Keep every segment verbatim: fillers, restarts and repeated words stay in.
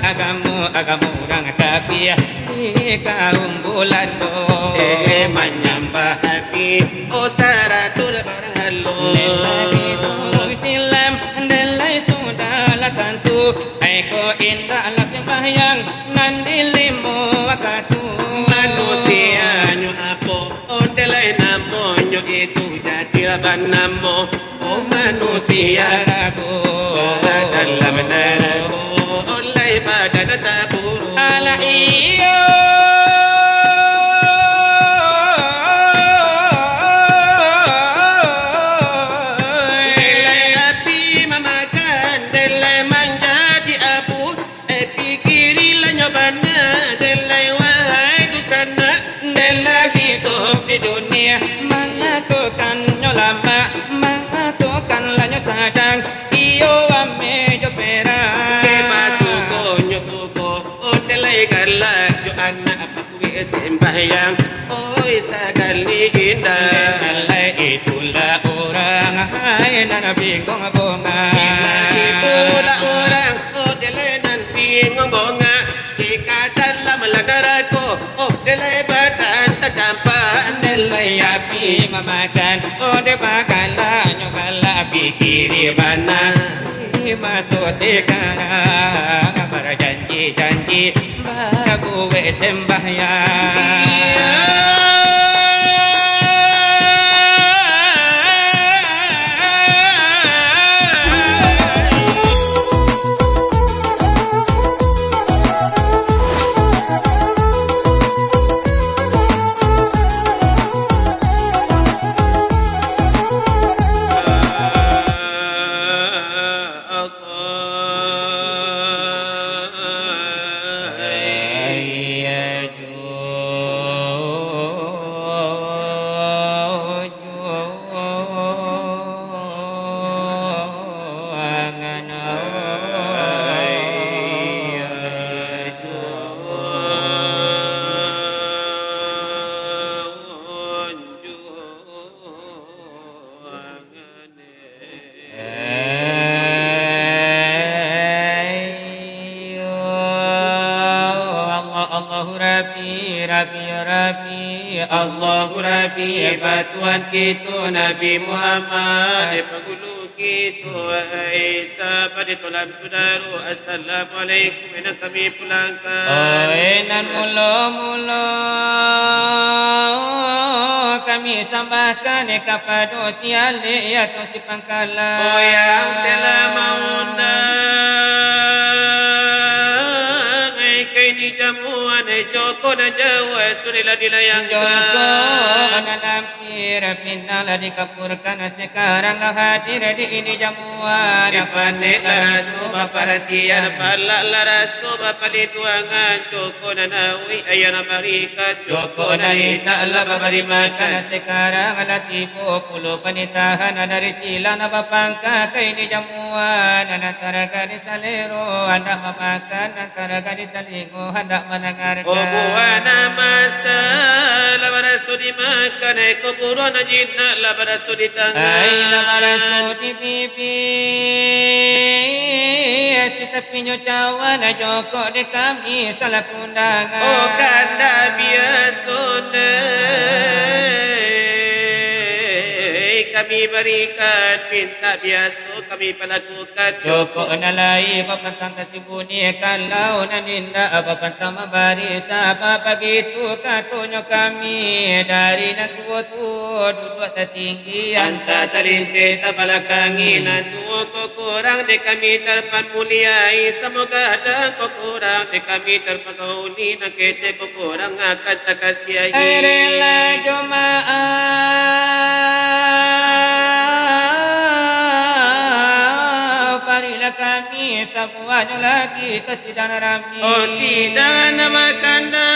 Agamo, agamo urang kafir di kaum Bulando. Eh, manyambah api, oh, sarato barhalo. Nan lagi tu Islam, dek lai sudah lah tantu. Ai ko indaklah sembahyang nan di limo wakatu. Manusianyo apo? Oh, dek lai namonyo itu jati banamo. Oh, manusia rago, dalam narako, oleh badan taburu. Alah iyo. Dek lai api mamakan, dek lai manjadi abu. Eh, pikirilah nyo bana, dek lai wahai dunsanak, dek lai hidup di dunia, mangatokan nyo lamak, mangatokan lah nyo sadang, iyo ameh jo perak. Dek basuko nyo suko, oh, dek lai galak jo anak. Weh sembahyang, oi, sakali indak. Dek lai itulah urang, hai, nan bingung bongak. Dek lai itulah urang, oh, dek lai nan bingung bongak. Di ka dalam lah narako, oh, dek lai badan tacampak. Dek lai api mamakan, oh, dek bagalak nyo galak, pikiri bana. Maso sakarang, bajanji-janji, babuek sembahyang. Allahu Rabbi, Rabbi, ya Rabbi, Allahu Rabbi, ba Tuhan kito Nabi Muhammad, panghulu kito, wahai sahabat di tolam sudaro, assalamualaikum. Nan kami pulangkan. Oi, nan mulo-mulo kami sambahkan kapado si Alek atau si Pangkalan. Oh, yang telah maundang, ai, ka ini jamuan, ai, joko nan jauah, ai, sudah lah dilayangkan. Joko nan Pir pinang lah dikabulkan, sakarang lah hadir di ini jamuan. Dipanek lah raso baparatian, palak lah raso bapalinduangan, joko nan auih ayah nan barikan, joko nan indak lah babari makan. Sakarang lah tibo pulo panitahan, dari silang nan bapangka ka ini jamuan, nan taragak di salero, handak mamakan, nan taragak di talingo, handak mandangarkan. Buah nan masak lah baraso dimakan, ai, ko buruang nan jinak lah baraso ditangan. Ai, lah baraso di bibia, si tapi nyo cawan, ai, jokok di kami salaku undangan. Oh, kandak biaso nan kami barikan, pintak biaso kami palakukan. Jokok nan lai bapantang tasimbunyi, kalau nan indak bapantang mambari. Sabab bagitu katonyo kami, dari nan tuo-tuo duduak tatinggi, anta talinteh tabalakangi. Nan tuo ko kurang dek kami tarpamuliai, samoga nan ko kurang dek kami tarpagauli, nan ketek ko kurang akan takasiahi. Ai, rila jo maaf, barilah kami samuanyo lagi ka sidang rami. Oh, sidang nan bakana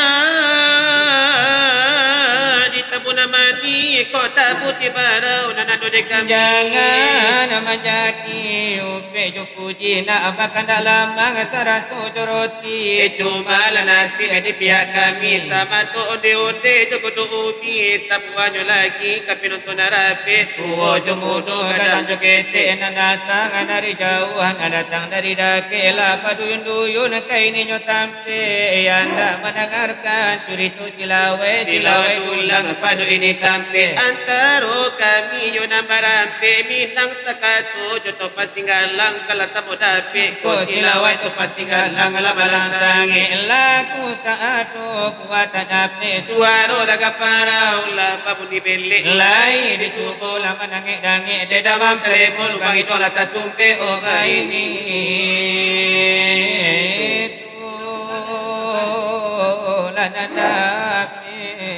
di Tabu nan manih, kok tabu ti barau nan ado di kami. Jangan manjadi upek jo puji, nak bakandak lamang sarato jo roti. Eh, cubolah nasib di pihak kami, samato onde-onde jo godok ubi, sabuahnyo lagi ka pinonton nan rapek, tuo jo mudo, gadang jo ketek, nan datang dari jauah, nan datang dari dakek, lah baduyun-duyun ka ininyo tampek, indak mandangarkan curito Silawai, silawai dulang pado ini tampek. Antaro kami yo nan barampek, Minang sakato jo Topan Singgalang, kalah samo dapek. Ko Silawai Topan Singgalang lah malang sangek. Laku tak ado buah tak dapek. Suaro lagak parau lah babunyi belek. Lai dicubo lah manangek-dangek. Dek Damang Salemo lubang iduang lah tasumpek, oh, baini.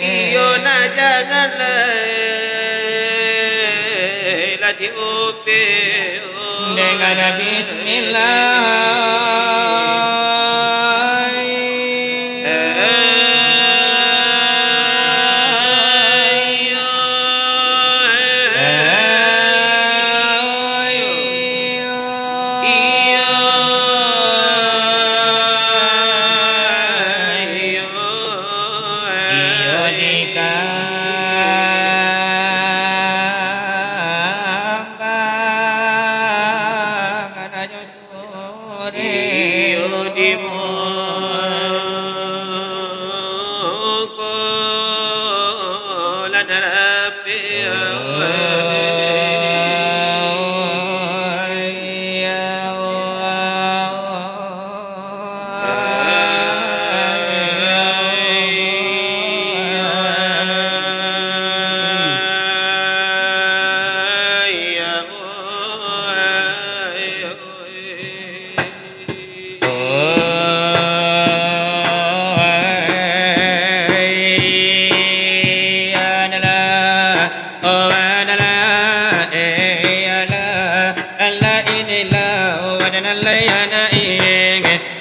Iyo, nah, janganlah lah diupek. Dengan bismillah. Iyo, iyo, iyo, iyo, dikambang, anaknyo sore. Iyo, di mongko lah dapek.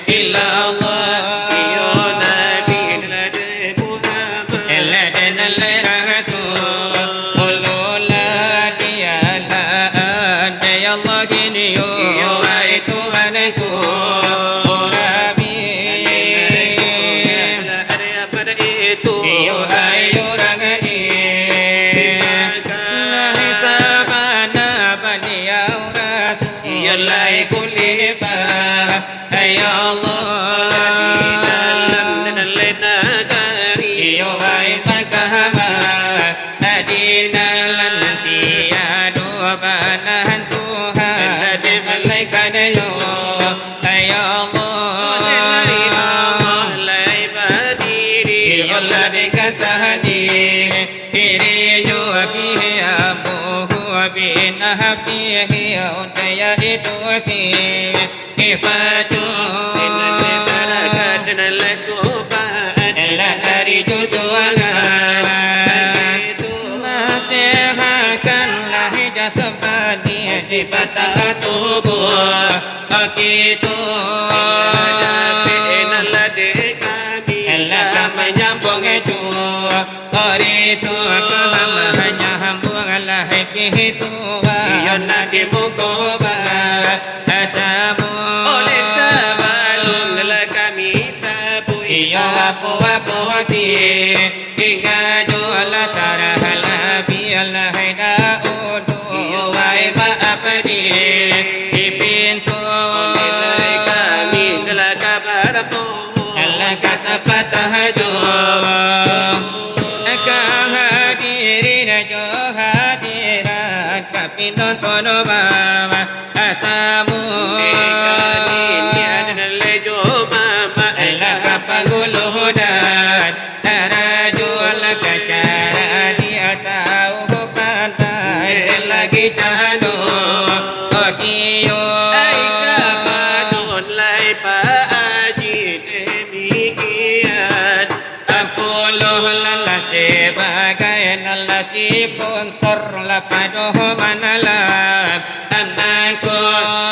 Illa Allah, iyo Nabi, Muhammad. Rasulullah, dialah andai Allah kini, yo. Iyo, wahai Tuhanku, oh Rabbi. Iyo, hai urang ni. Sabana baliau Rasul. Iyo, lai kuliah. Ya Allah, di dalam nan lain nagari. Iyo, wahai pangkahaman, di dalam nan tiado banahan Tuhan, di malaikatnyo. Ya Allah, lai Allah, lai badiri. Iyo, lah dikasahani dirinyo, kiamu binah pihi, ondaya itu si Kifatu. Inna barakat nan lai supaat. Lah hari jujuangan. Itu. Masehatkan lahir jasmani. Sifat tubuh. Begitu. Inna lah di kami. Lah manyambung itu. Kori tu aku manyambung lah kitu. Iyo nak di muko ba. Tacamu. Oleh sabalun lah kami sabuik. Iyo apo-apo si. Hingga jo lah tarah lah bialah hai Daud. Iyo wahai maaf di, di pintu. Oleh kami lah kabar mo. Alangkah sapatah jo. Kehadirin jo hadirat, ka pinonton bawa asamu. Alangkah pangulu dan tarajul kacara di atau pandai lagi cando. Okiyo. Ai kapadon lai Pak Haji demikian. Puluah lalah sebagai nalah si puntor lah padoh manalah. Anangko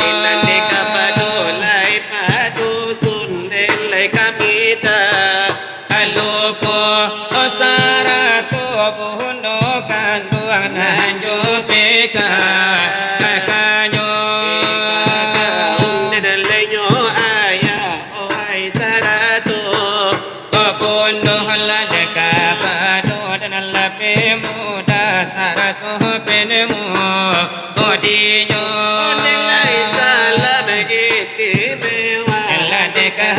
inan di kapado lai padusun, den lai kami ta alupo sarato buah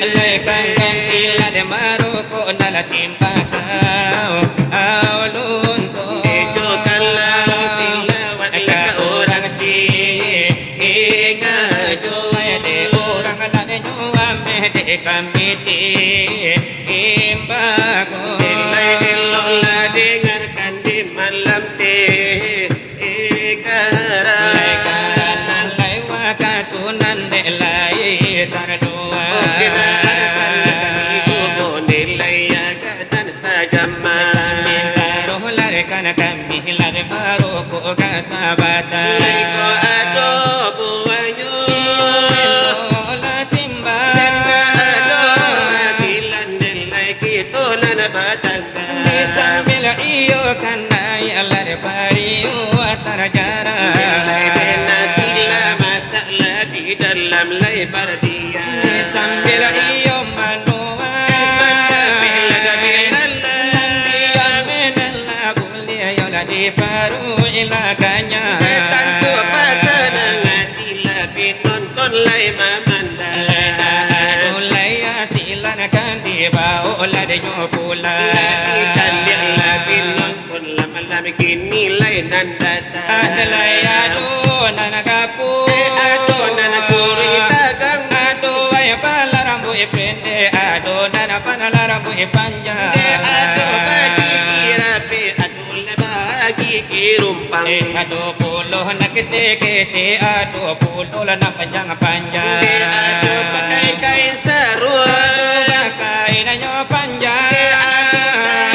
Lai kangkang kilat marokok nan lah timbakau alun tu. Ijo kalau silawat ka urang si inga jo. Dek urang nan nyo ameh dek kami ti imbago. Lai eloklah dengarkan di malam si Lai karano lai wakatu nan dek lai tarluak. Oke, dengarkan kami juo nilai agak nan sajama. Sambil taruh larikan kami lari marokok ka sabata. Lai ko ado buahnyo. Iyo, elok lah timbang. Senda ado hasilan nilai kito nan batang. Di sambil iyo kanai alah di pariu tarjara. Bilai bena sila masalah di dalam lai bardia. Di sambil iyo manua. Bila dah bila. Nan diam menelah buliah yo lah di paru ilakanya. Tantu pasanang ati lah binonton lai mamandang. Lai dah ado lai asilan kan dibaok lah dinyo pulang. Lah dicaliak lah binonton lah malam kini lai nan datang. Ada lai ado nan gapuak. Eh, ado nan kuruih tagang. Ado ai pala rambuik pendek, ado nan pala rambuik panjang. Eh, ado bagigi rapek, ado lah bagigi rumpang. Eh, ado pulo nan ketek-ketek, ado pulo lah nan panjang-panjang. Dek ado pakai kain saruang. Ado pakai nan nyo panjang. Dek ado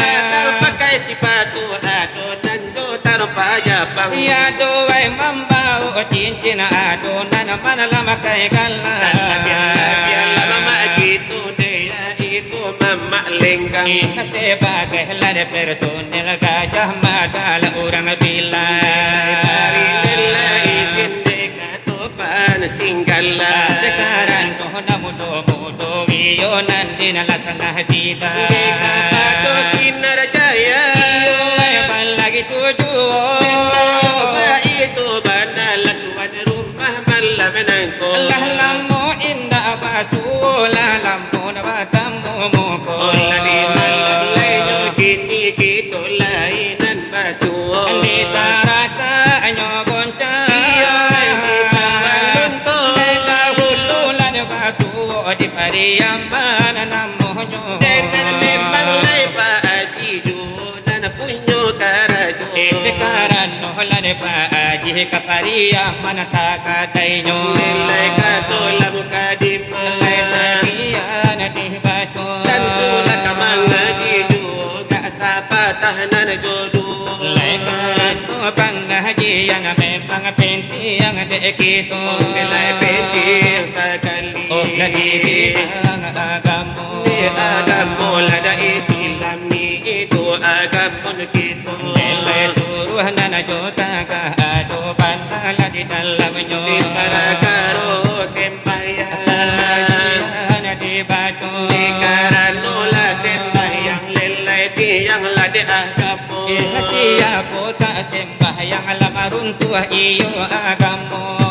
datang pakai sipatu, ado nan jo tarumpa japang. Ado ai mambaok cincin, ado nan malah makai gala. Talabiah-labiah lah mamak gitu, dek itu mamak lenggang. Sabagai lah dek personil Gajah Mada lah urang bilang. Bari lah izin dek Topan Singgala. Sekarang tu nak mudo-mudo iyo nan di nan lah tangah sida. Dek kapado Sinar Jaya. Iyo, apalagi tujuo. Betul, baitu bana lah tuan rumah malam nangko. Lah lamo indak basuo, lah lamo nak batamu muko. Oh, lah di malam lai nyo kini kito lai nan basuo. Di tarataknyo goncang. Iyo, di sambalun tu. Dek dahulu lah nyo basuo di Pariaman. Namonyo. Dengan memang lai Pak Haji juo nan punyo karajo. Itu karano lai Pak Haji kapariaman takadainyo. Nilai kato lah mukadimah. Nilai sakian dibaco. Tantulah ka mangaji juo, gak sapatah nan jodoh. Lai karano pangajian memang pentiang dek kito. Nilai pentiang sakali. Oh, jadi bidang agamo. Di agamo lah da Islam ni, itu agamo kito. Nilai suruah nan jo tagah ado bana lah di dalamnyo. Di parakaro sembahyang. Sembahyang dibaco. Di karano lah sembahyang, lelai tiang lah di agamo. Eh, siapo tak sembahyang lah maruntuah iyo agamo.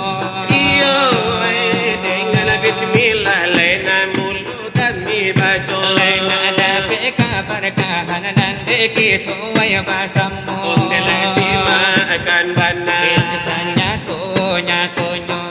Iyo, eh, dengan bismillah lai nan mulo kami baco. Lai nak dapek kabarkahan nan dek kito wai basamo. Ondeh lai simakkan bana. Eh, sanyato-nyatonyo.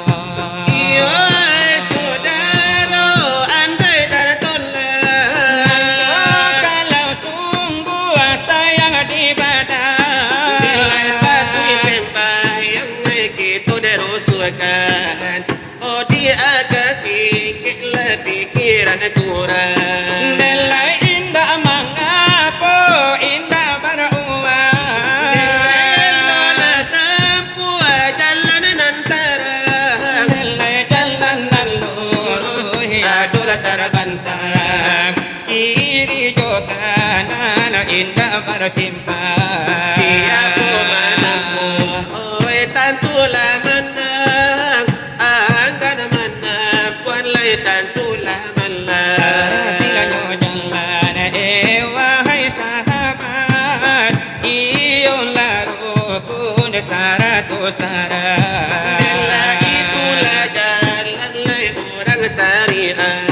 Iyo, eh, sudaro, andai dan tolak. Kalau sungguh sayang di badan. Nilai patuik sembahyang, eh, kito dirusuahkan. Oh, di agak sikik lah pikiran kurang. Nilai indak mangapo, indak baruang. Nilai lo lah tampuah jalan nan tarang. Nilai jalan nan luruih, adolah tarbantang. Kiri jo kanan indak barsimpang. Siapo manampuah, oi, tantulah manang. Anggan manampuah lai tantulah manang. Bilanyo jalan, eh, wahai sahabat, iyolah rukun sarato syarat. Bila itulah jalan lai urang syariat.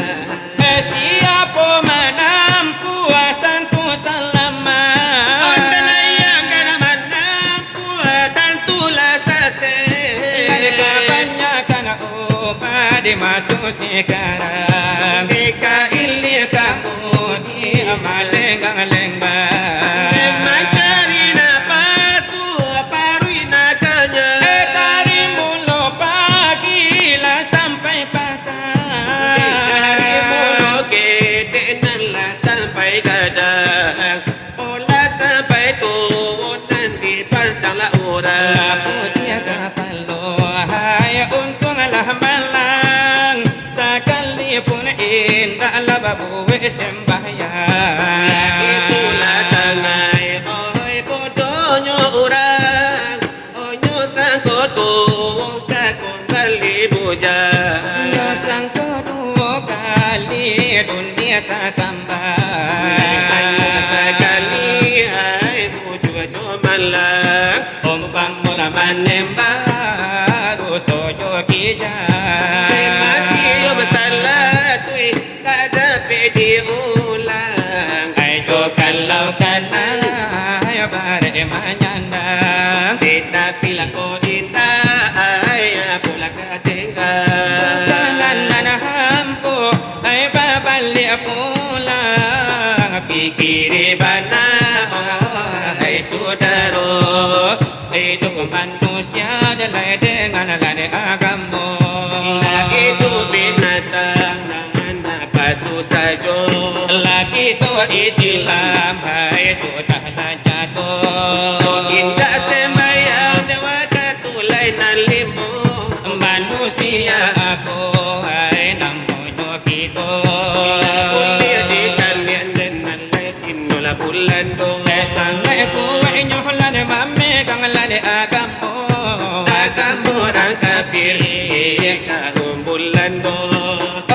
Eh, siapo manampuah tantu salamat. Ondeh lai anggan manampuah tantulah sasek. Lai kabanyakan umat di maso sakarang. Deka ilia kamudi malenggang-lenggang. Mancari napasu paruik nak kanyang. Eh, dari mulo pagi lah sampai patang. Dari mulo ketek nan lah sampai gadang. Oh, lah sampai tuo nan dipandang lah urang. Lah putiah kapalo, hai, untuang lah malang. Sakalipun indak lah babuek sembahyang. Itulah sangaik, oi, bodohnyo urang. Onyo sangko tuo ka kumbali bujang. Nyo sangko duo kali dunia takambang. Hanyo sakali, hai, bujua jo malang. Umpamo lah manembak ruso jo kijang. Masih yo masalah tu, eh. Tak dapek diulang. Ai jo kalau kanai barek manyandang. Tetapi lah ko indak, ai apolah ka tingga. Bukan nan ambo, ai babaliak pulang. Pikiri bana, ai sudaro. Iduik manusia adalah dengan ladek agamo. Iduik binatang nan napasu sajo. Laki tu Islam, hai sudah lah jatuah. Indak sembahyang dek wakatu lai nan limo. Manusia apo, hai namonyo kito? Buliah dicaliak dek nan lai. Inolah bulan do. Eh, sangaik kuaiknyo lah dek mamegang lah dek agamo. Agamo urang kafir, tahun bulan do.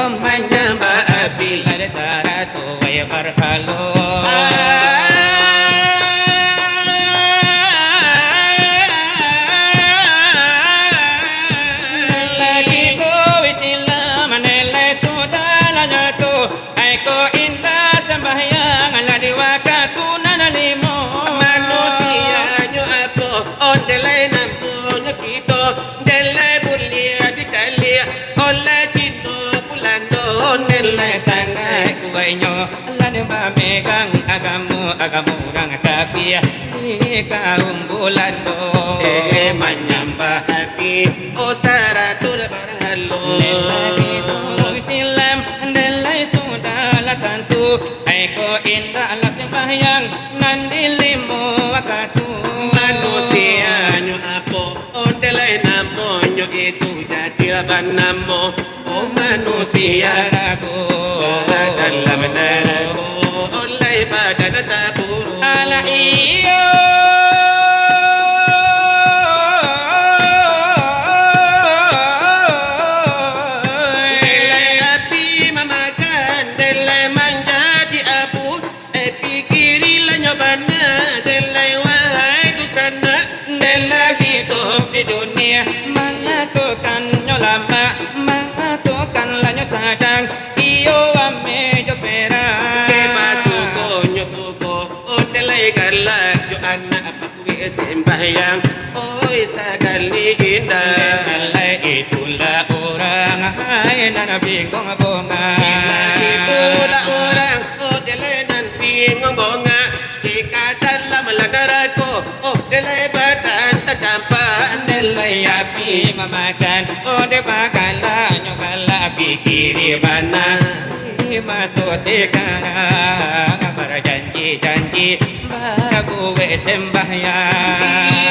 Manyambah api lah dek sarato wai barhalo. Laki ko Islam, nilai sudah lah jatuah. Ai ko indak sambahyang lah di wakatu nan limo. Manusianyo apo? Ondeh lai namonyo kito. Dek lai buliah dicaliak oleh Cino Bulando. Ondeh lai sangaik Lah mamegang agamo, agamo urang kafir di kaum Bulando. Eh, manyambah Nabi, oh, sarato barhalo. Dek lai itu Islam, dek lai sudah lah tantu. Ai ko indaklah sembahyang nan di limo wakatu. Manusianyo apo? Oh, dek lai namonyo itu jadilah banamo. Oh, manusia rago dalam narako, lai badan taburu. Alah iyo. Dek lai api mamakan, dek lai manjadi abu. Eh, pikirilah nyo bana, dek lai wahai dunsanak. Dek lai hidup di dunia, mangatokan nyo lamak, mangatokan lah nyo sadang, iyo ameh jo perak. Dek basuko nyo suko, oh, dek lai galak jo anak babuek sembahyang, oi, sakali indak. Dek lai itulah urang, hai, nan bingung bongak. Dek lai itulah urang, oh, dek lai nan bingung bongak. Di ka dalam lah narako, oh, dek lai badan tacampak. Dek lai api mamakan, oh, dek bagalak nyo galak, pikiri bana. Masuak sakarang, bajanji-janji, babuek sembahyang.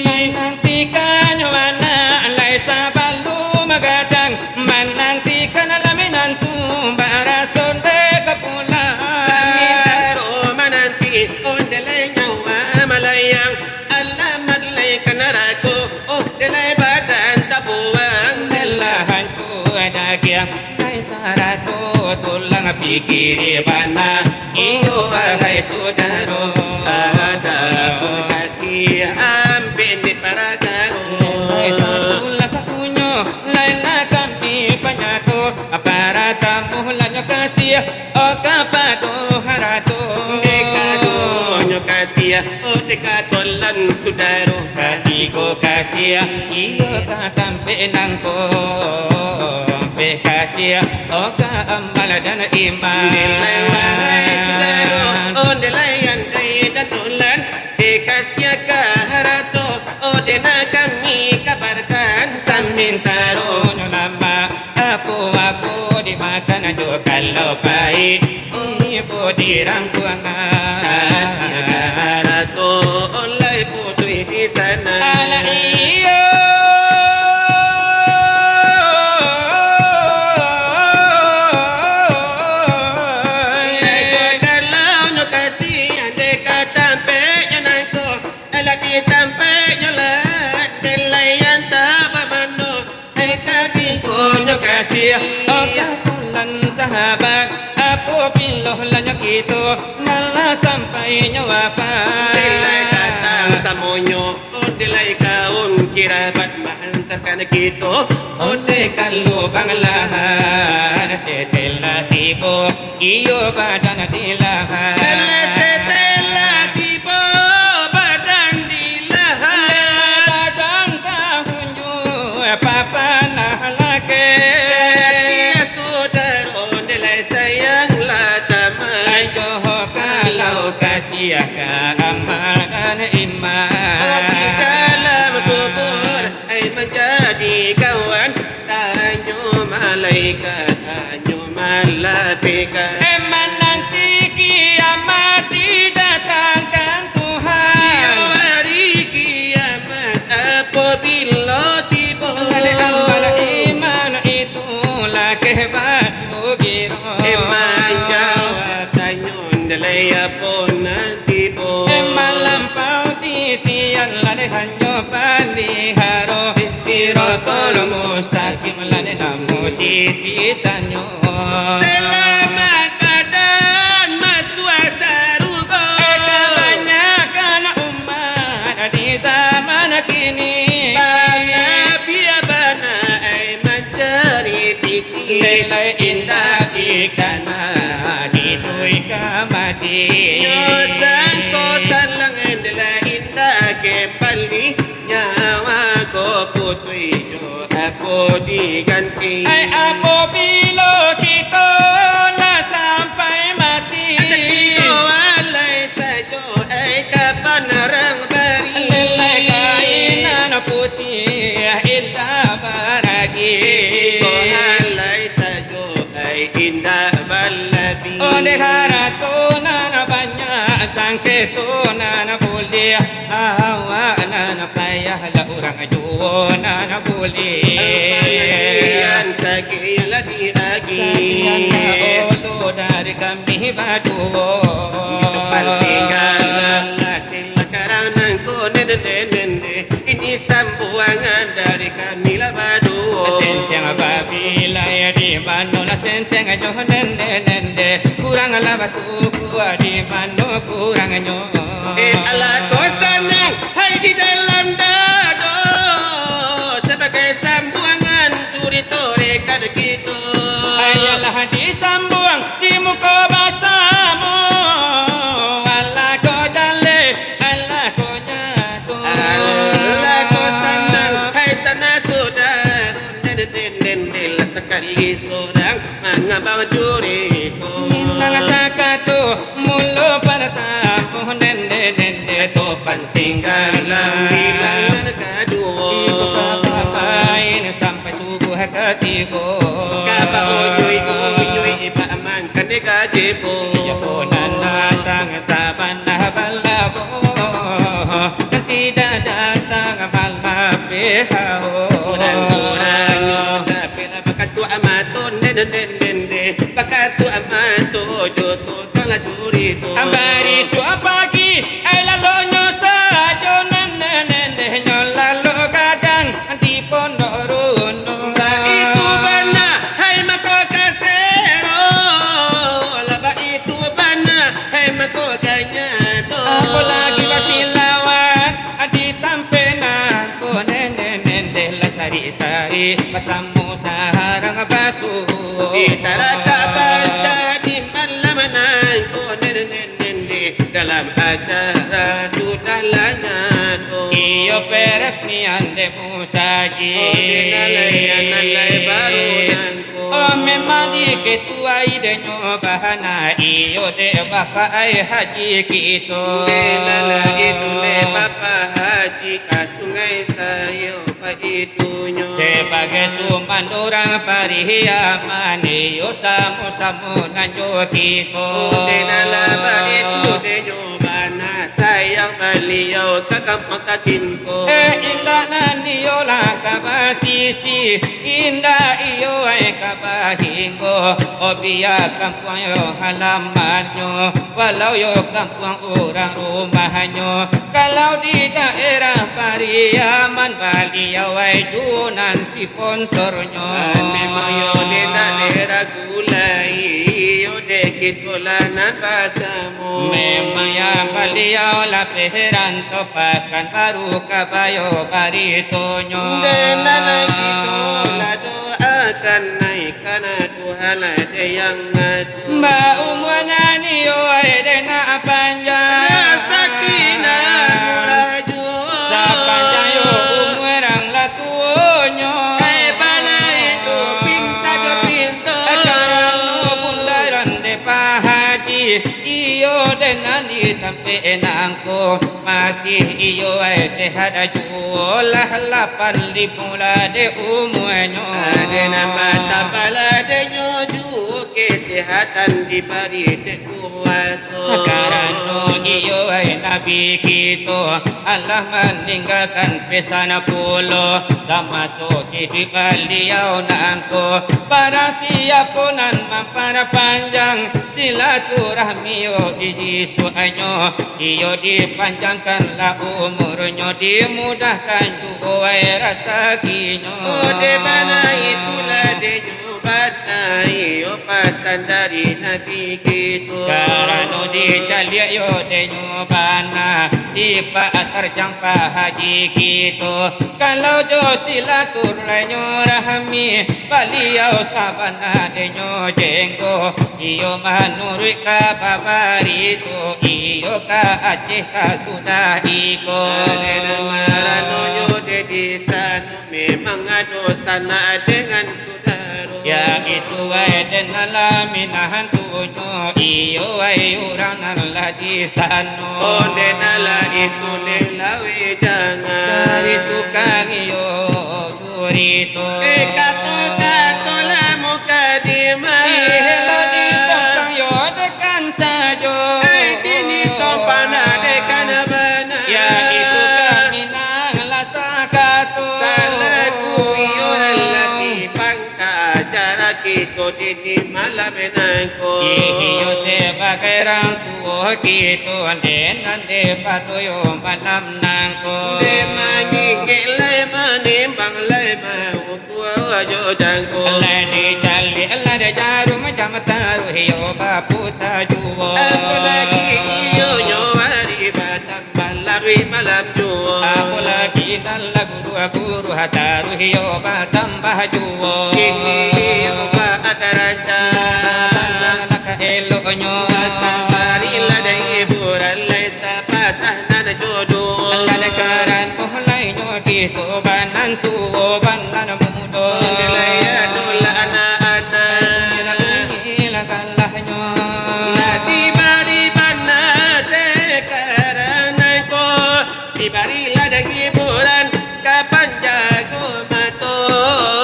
Manantikan nyo anak lai sabalum gadang, manantikan lah minantu baraso dek ka pulang. Samantaro mananti, oh, dek lai nyawa malayang, alamat lai ka narako, oh, dek lai badan tabuang. Dek lah hancua dagiang, lai sarato tulang, pikiri bana, iyo wahai sudaro. Adapun kasiah, ambek ni parkaro. Lai satu lah satunyo, lai lah kami panyato, partamu lah nyo kasiah, oh, kapado harato. Dek kaduonyo kasiah, oh, dek katulan sudaro. Katigo kasiah, iyo ka tampek nangko. Ampek kasiah, oh, ka amal dan iman. Dek lai wahai sudaro, oh, dek lai andai dan tulan, dek kasiah ka harato, oh, dek nak kami kabarkan. Samantaro nyo lamak, apo-apo dimakan jo kalau paik, ibo dirangkuangan. Kasiah ka harato, oh, lai putuih di sana. Alah iyo. Dek ko kalau nyo kasiah, dek ka tampek nyo nangko, alah di tampek nyo lah, dek lai antah bamano. Dek katigo nyo kasiah, oh, katulan sahabat, apobilo lah nyo kito, malah sampai nyo wafat. Dek lai datang samonyo, oh, dek lai kaum kirabat maantarkan kito, oh, dek ka lubang lahat, setelah tibo, iyo badan di lahat. Setelah tibo badan di lahat, badan tahunjuak papanah lakeh. Kasiah sudaro, dek lai sayang lah tamat. Ayo kalau kasiah ka amal dan iman. Oh, di dalam kubur, ai manjadi kawan, tanyo malaikat, tanyo malaikat. Eh, mananti kiamat didatangkan Tuhan. Iyo, hari kiamat apobilo tibo. Dari amal iman itu lakeh basugiro. Eh, manjawab tanyo, dek lai apo nan tibo. Eh, malampau titian lah dek hanyo paliharo. Siratal mustaqim lah dek namuji di sanyo. Salamaik badan masuak sarugo. Eh, kabanyakan umat di zaman kini. Balabiah bana ai mancari pitih. Dek lai indak dikana hiduik ka mati. Nyo sangko salang, dek lai indak kembali nyawa putuih jo apo diganti? Ai, apabilo kito lah sampai mati, satiko alai sajo, ai, kapan rang bari? Alai kain nan putiah indak baragi. Satiko alai sajo, ai, indak balabi. Ondeh harato nan banyak, sangketo nan buliah, awak nan payah lah urang juo nan buliah. Pangajian sakian lah diagi. Sakian lah ulu dari kami baduo. Tupan singgah lah, lah sila karang nangko nende nende. Ini sambuangan dari kami lah baduo. Senteng babilai di mano lah sentengnyo nende nende. Kurang lah batuku di mano kurangnyo. Eh, alah ko sanang, hai, di dalam dado. Sabagai sambuangan curito rekad kito. Ayolah disambuang di muko basamo. Alah ko jaleh, alah ko nyato. Alah ko sanang, hai sanak sudaro. Nende, nende, nende lah sakali surang mangambang curito. Minang sakato mulo partamo, nende, nende. Topan singgah lah bilangan kaduo. Iko ka bapain sampai subuah katigo. Ka baunyuik-unyuik bak mangkan di gajebo. Iyo ko nan datang sabana balabo, nan tidak datang malapeh hao. Kurang-kurangnyo tapi lah bakatuak mato, nende, nende, nende. Bakatuak mato jo tu. Bari suah pagi, ai lalonyo sajo, nan, nan, nendehnyo lalo gadang di pondok rundu. Baitu bana, hai mako kasero, lah baitu bana, hai mako ganyato. Apolagi basilawat di tampek nan ko, nende, nende lah sari-sari, basamo sarang basuo. Di taratak banca di malam nangko, nende, nende. Dalam acara sudah lah nyato. Iyo peresmian dek musajik. Oh, dek nan lai, nan lai baru nangko. Oh, memang dikituai dek nyo bana. Iyo dek bapak ai haji kito. Dek nan lai itu dek bapak haji ka Sungai Sayo. Baitunyo. Sabagai sumando urang Pariaman, iyo samo-samo nan jo kito. Dek nan lah baitu dek nyo bana, sayang baliau ka kampuang tacinto. Eh, indak nan iyo lah ka basisi, indak iyo ai ka bahinggo. Oh, bia kampuang yo halamannyo, walau yo kampuang urang rumahnyo. Kalau di daerah Pariaman, baliau ai juo nan sponsornyo. Memang yo di daerah Gulai, yo dek kito lah nan basamo. Memang yo baliau lah peheran to Pakanbaru ka bayo baritonyo. Dek nan lai kito lah doakan naikan Tuhan lah dek yang ngasuah. Baumua nan iyo ai dek nak panjang. Rasaki nan murah juo. Sapanjang yo umua urang lah tuonyo. Ai bala itu pinta jo pinto. Karano bundaran dek Pak Haji, iyo dek nan di tampek nangko. Masih iyo ai sehat juo lah lapan ribu lah dek umuanyo. Dek nan batambah lah dek nyo juo kesehatan dibari dek kuaso. Karano iyo ai Nabi kito alah maninggakan pesan pulo. Samaso iduik baliau nangko, barang siapo nan mamparapanjang silaturahmi yo di jisuaknyo. Iyo dipanjangkanlah umurnyo, dimudahkan juo ai rasakinyo. Oh, dek bana itulah dek nyo bana, iyo pasan dari Nabi kito. Karano dicaliak yo dek nyo bana, sipaik tarjang Pak Haji kito. Kalau jo silaturahmi, baliau sabana dek nyo jenggo. Iyo manuruik kaba barito, iyo ka Aceh sasudah iko. Dek nan marano nyo dek di sano, Mangado sanak dengan sudaro. Yaitu wai den nan lah minantunyo, iyo wai urang nan lah di tano. Onde nan lah itu neh lawi jangan. Dari tukang iyo curito. Eh, kato-kato lah mukadimah. Ih, lo di tompang yo dekan sajo. Ai, kini tompang nak dekan bana. Yaitu kami nan lah sakato. Salaku iyo adalah si pangka acara kito dini malam nangko. Iyo sabagai rang tuo kito, den nan dipatuyo malam nangko. Dek mangingek lai manimbang lai mau Lai dicaliak, lai dijarum, jam taruih iyo baputa juo. Apolagi iyo nyo ari batambah laruih malam juo. Apolagi nan lah guruah-guruah taruih iyo batambah juo. Kini iyo baak rancak. Bana nan ka eloknyo. Batambah ari lah dek hiburan lai sapatah nan jodoh. Nan karano lai nyo kito banan tuo, banan mudo. Lai ado lah anak-anak. Lah dibari bana sakarang nangko. Dibarilah dek hiburan ka panjago mato.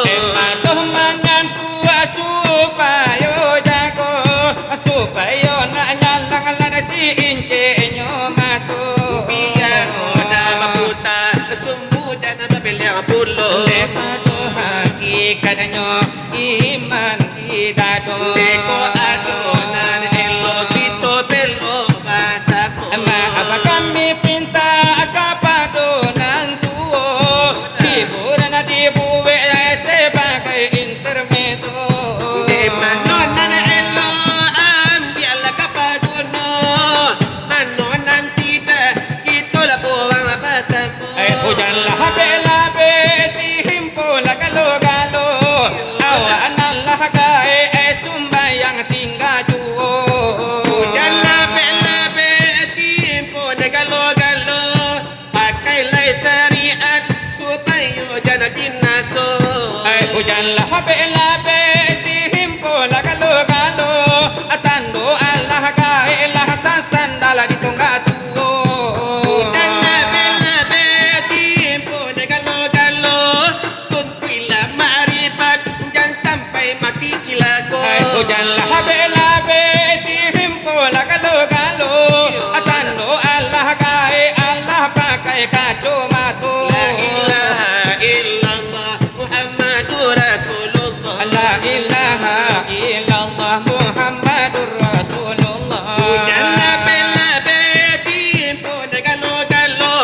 Eh, mato mangantua supayo jago, supayo nak nyalang lah si inceknyo mato. Bia roda baputa, sumbu jan babeleng pulo. Dek mato hakikatnyo iman di dado. Dek ko ado nan elok kito belo basamo. Maaf kami pinta kapado nan tuo, hiburan dibuek sabagai intermezo. Di mano nan elok, ambiaklah ka paguno, mano nan tidak, kito lah buang basamo. Ai, hujan lah labek-labek, dihimpo lah galo-galo, awak nan lah gaek, eh, sumbayang tingga juo. Hujan labek-labek, dihimpo lah galo-galo, pakai lai syariat, supayo jan binaso. Ai, hujan lah labek-labek, dihimpo lah galo-galo, tando alah gaek lah tasandal di tonggak tuo. Hujan labek-labek, dihimpo lah galo-galo, tuntuilah makrifat, jan sampai mati cilako. Ai, hujan lah labek-labek, dihimpo lah galo-galo, tando alah gaek, alah pakai kaco mato. La ilaha illallah Muhammadur Rasulullah. La ilaha illallah Muhammadur Rasulullah. Hujan labek-labek, dihimpo lah galo-galo,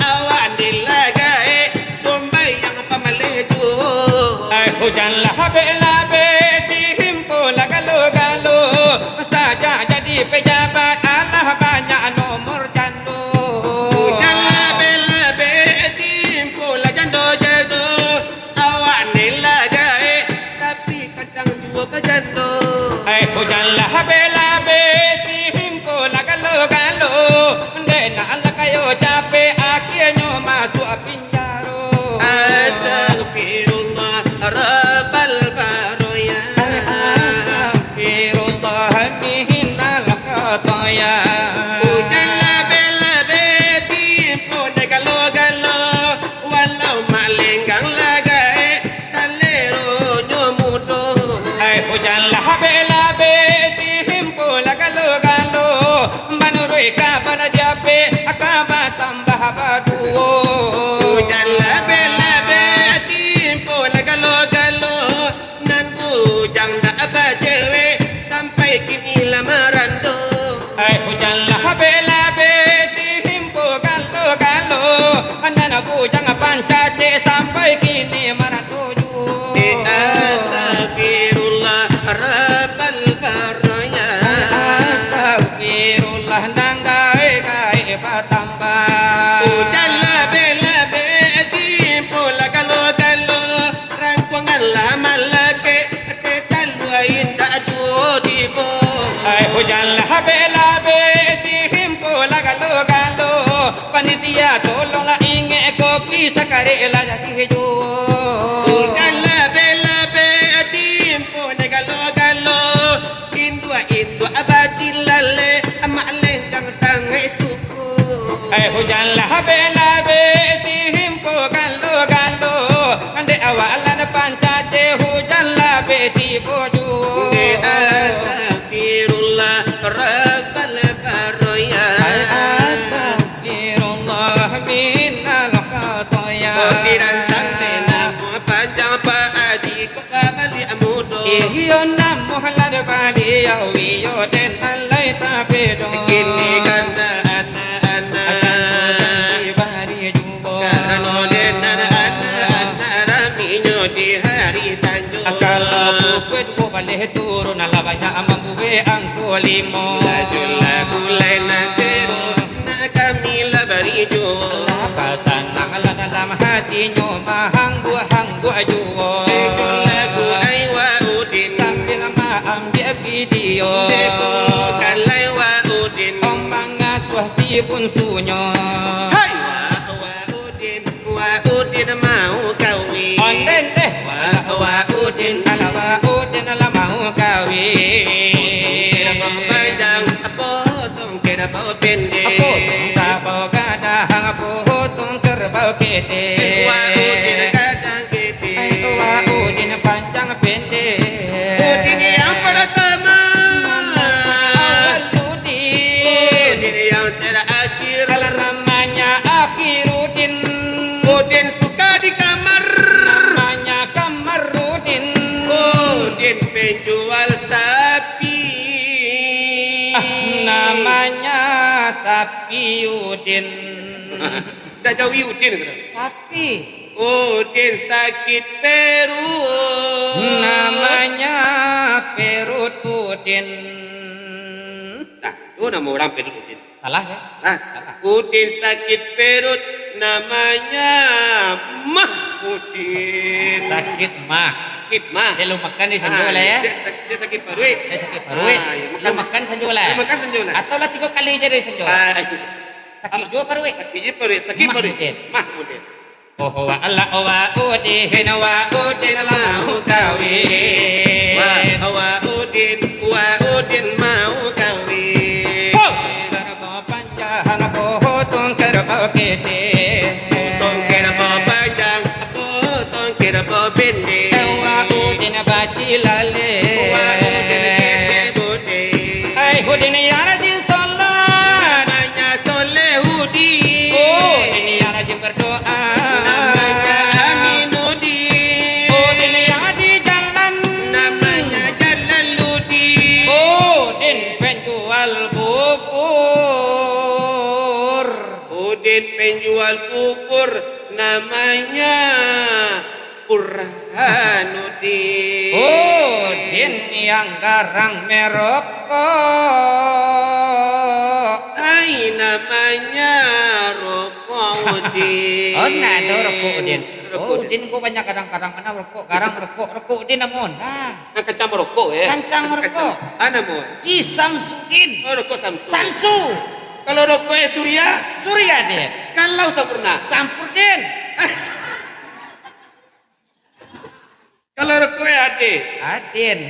awak ni lah gaek, sumbayang pamaleh juo. Ai, hujan lah labek-labek, dihimpo lah galo-galo, sajak jadi pejabat, alah banyak nomor jando. Hujan labek-labek, dihimpo lah jando-jando, awak ni lah gaek, tapi kadang juo bajando. Ai, hujan lah labek-labek, dihimpo lah galo-galo, dek nak lah kayo capek, akhianyo masuak pinjaro. Astagfirullah Rabbal Baraya. Astagfirullah minal khataya. Hujan labek-labek, dihimpo lah galo-galo, walau malenggang lah gaek, saleronyo mudo. Ai, hujan lah labek-labek, dihimpo lah galo-galo, manuruik kabar diapek, ka batambah baduo. Hujan labek-labek, dihimpo lah galo-galo, nan bujang dak bacewek, sampai kini lah marando. Ai, hujan lah labek-labek, dihimpo galo-galo, nan bujang pancacek, sampai kini marando juo. Eh, astagfirullah Rabbal Baraya. Astagfirullah nan gaek-gaek batambah. Hujan labek-labek, dihimpo lah galo-galo, rangkuangan lah malakek, ate talua indak juo tibo. Ai, hujan lah labek-labek, dihimpo lah galo-galo, panitia tolonglah ingek, kopi sakarek lah jadi juo. Den alai tabedo. Kini kandak anak-anak. Akan ku janji bari juo. Karano den anak-anak raminyo di hari sanjo. Kalau pukua duo baleh turun, alah banyak mambuek angko limo. Lajulah gulai nan sero, nak kami lah bari juo. Alah basanang lah dalam hatinyo, mahangguak-hangguak juo. Bejo lagu ai Wa Udin. Sambil maambiak video. Dek bukan lai Wa Udin. Om mangasuah si bunsunyo. Hai! Wa, Wa Udin, Wa Udin mau kawin. Onden deh. Wa, Wa Udin. Alah Wa Udin lah mau kawin. Kira bau panjang, potong kira bau pendek. Potong kabau gadang, potong kerbau ketek. Eh, Wa Udin gadang ketek. Eh, Wa Udin panjang pendek. Udin yang pertama. Awal Udin. Udin yang terakhir. Kalau namanya Akhirudin. Udin suka di kamar. Namanya Kamarudin. Udin penjual sapi. Ah, namanya Sapiudin. Dak jauh Udin tu. Sapi. Udin sakit perut. Namanya Perut Udin. Nah, tu nama orang Perut Udin. Salah, ya? Nah, salah. Udin sakit perut, namanya Mah Udin. Sakit mah. Sakit mah. Dia lu makan di sanjo lah, ya? Dia sakit, dia sakit paruik. Dia sakit paruik. Ah, ya, makan. Lu makan sanjo lah. Lu makan sanjo lah. Atau lah tiga kali je dari sanjo. Ah, iya. Sakik juo paruik. Sakik je paruik, sakik paruik. Mah Udin. Mah Udin. Oh, Wa, alah, Wa Udin, Wa Udin mau kawin. Wa, Wa Udin, Wa Udin mau kawin. Ho! Kerbau panjang, potong kerbau ketek. Potong kerbau panjang, potong kerbau pendek. Wa Udin bacilalek. Wa Udin ketek budek. Ai, Udin yang rajin solat. Namanya Solehudin. Udin yang rajin berdoa. Namanya Aminudin. Udin yang di jalan. Namanya Jalaludin. Udin penjual bubur. Udin penjual bubur. Namanya Burhanuddin. Udin yang garang merokok. Ai, namanya Rokok Udin. Oh, nah, ada Rokok Udin. Rokok Udin. Oh, Udin ko banyak garang-garang. Mana rokok? Garang merokok. Rokok Udin namun. Nah. Nah, kancang merokok, ya? Kancang merokok. Ah, namun. Ji Samsudin. Oh, rokok Samsu. Samsu. Kalau rokok, eh, Surya? Surya, Din. Kalau Sampurna? Sampurdin. Kalau rokok, eh, Adin. Adin.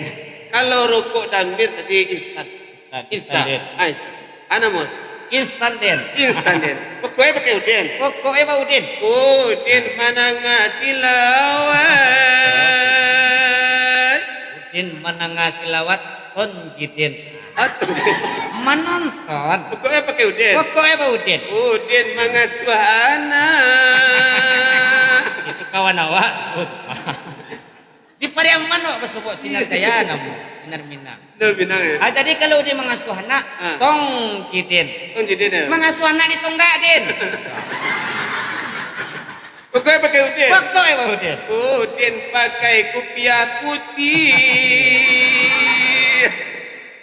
Kalau rokok Dambir tadi instan. Instan. Instan. Instan, Din. Ah, instan. Ana, Mun? Instan, Din. Instan, Din. Pokoknya pakai Udin. Pokoknya Pak Udin. Udin manangah silawat. Udin manangah silawat, Ton Jidin. Atau Manonton. Pokoknya pakai Udin. Pokoknya Pak Udin. Udin mangasuah anak. Itu kawan awak. Di Pariaman awak basobok Sinar Jaya namu, Sinar Minang. Sinar Minang, ya? Ah, jadi kalau Udin mangasuah anak, Ah. Tong Jidin. Tong Jidin, ya? Mangasuah anak di tonggak, Din. Pokoknya pakai Udin. Pokoknya pakai Udin. Udin pakai kupiah putih.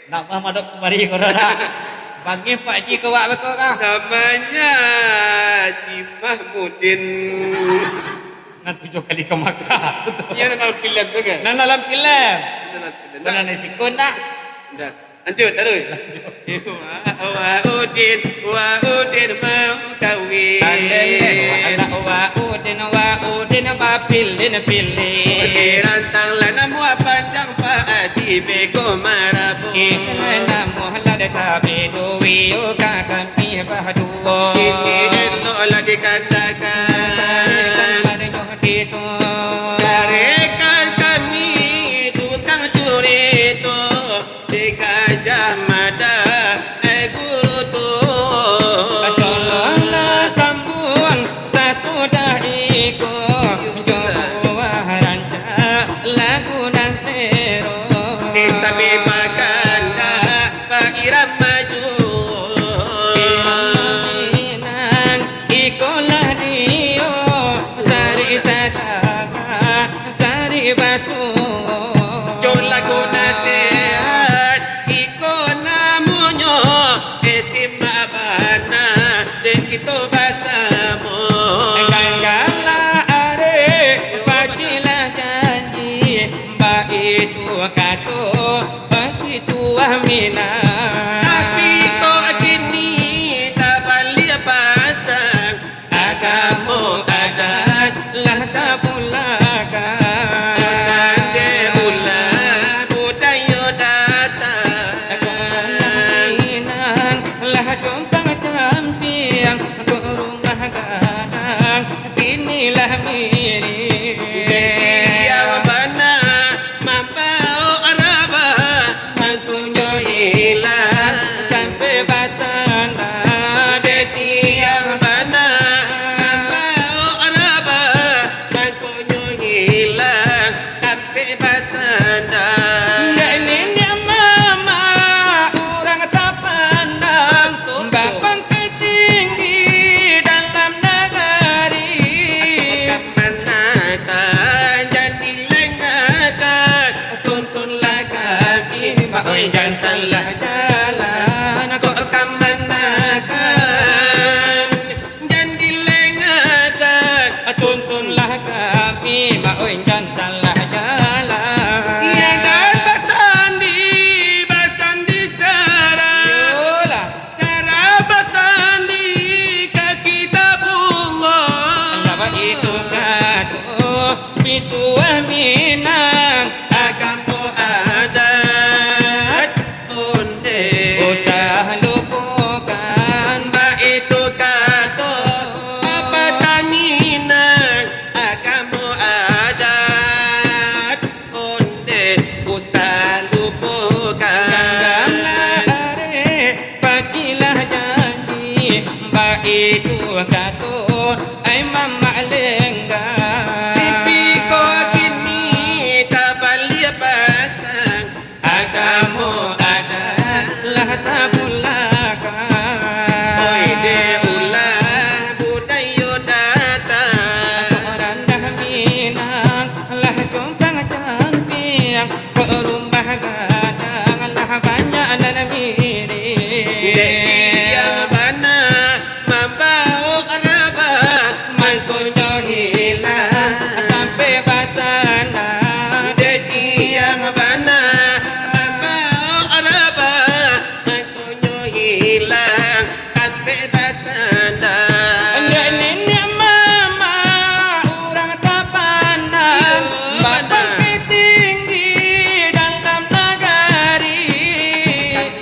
Nak mah madok kumari ko dah. Bangih Pak Ji ko wak beko kah? Namanya Ji Mahmudin. Nan tujuh kali ka Makkah. Iya, nan dalam filem tu kan? Nan dalam filem. Nan dalam filem. Pernah naik sikun tak? Ndak. Lanjut, taruih. Wa, Wa Udin, Wa Udin mau kawin. Tandeng, eh, Wa Udin, Wa Udin bapilin-pilin. Udin rantang lah namuah panjang Pak Haji beko marabun. Kita lah namuah lah ditabi duwi, oh, ka kami baduo. Ini elok lah dikatakan. Kami baduo. Itu. Karekan kami tukang curito, si Gajah Mada, eh, guru tu. Tolonglah sambuang sasudah iko, jo buah rancak lagu nan sero. Di sabi baganda, sadakah sari basuo. Jo lagu nasihat, iko namonyo, eh, simak bana, dek kito basamo. Ganggalah arek, pagilah janji, baitu kato, baitu aminan. Tapi kok kini tabaliak pasang, agamo adat lah tabulakang. Ondeh ulah budayo datang. Lah Minang lah jompang campiang, kok rumah gadang kini lah mirip. Jadi yang bana mambaok rabah, mangkonyo ilang sampai basanda. Dek tiang bana mambaok rabah, mangkonyo ilang sampai basanda. Dek niniak mamak urang tapandang, bapangka tinggi dalam nagari. Kamanakan, jan dilengakan, tuntunlah kami, mak oi, jan salah jalan. Kok kamanakan, jan dilengakan, tuntunlah kami, mak oi, jan salah jalan. Iyo, jan basandi, basandi sara. Iyolah. Sara basandi ka Kitabullah. Ndak baitu kato pituah Minang, agamo adat ondeh usah lupokan. Baitu kato pepatah Minang, agamo adat ondeh usah lupokan. Ganggalah arek, pagilah janji, baitu kato ai mamak lenggang. Tapi kok kini tabaliak pasang, agamo adat lah tabulakang. Oi, dek ulah budayo datang. Kok randah Minang lah jompang campiang, kok rumah gadang lah banyak nan mirip. Dek tiang bana mambaok rabah, mangkonyo ilang sampai basanda. Dek tiang bana mambaok rabah, mangkonyo ilang sampai basanda. Dek niniak mamak urang tapandang, iyo, bapangka tinggi dalam nagari.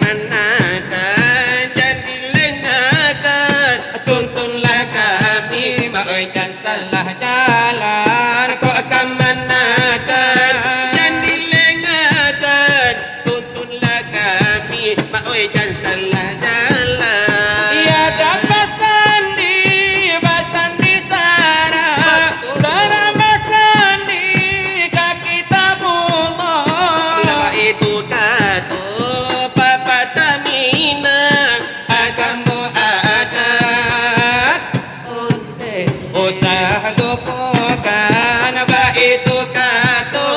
Kamanakan, jan dilengakan, tuntunlah kami, mak oi, jan salah jalan. Kok kamanakan, jan dilengakan, tuntunlah kami, mak oi, jan salah jalan. Iyo, jan basandi, basandi sara. Batua. Sara basandi ka Kitabullah. Lah baitu kato pepatah Minang, agamo adat ondeh usah lupokan. Baitu kato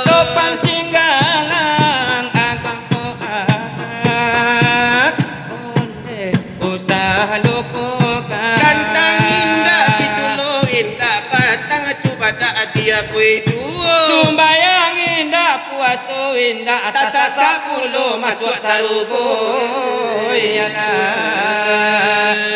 Topan Singgalang, agamo adat ondeh usah lupokan. Kantang indak, pitulo indak, batang cubadak diapuih juo. Sumbayang indak, puaso indak, tasasek pulo masuak sarugo. Iyo nah.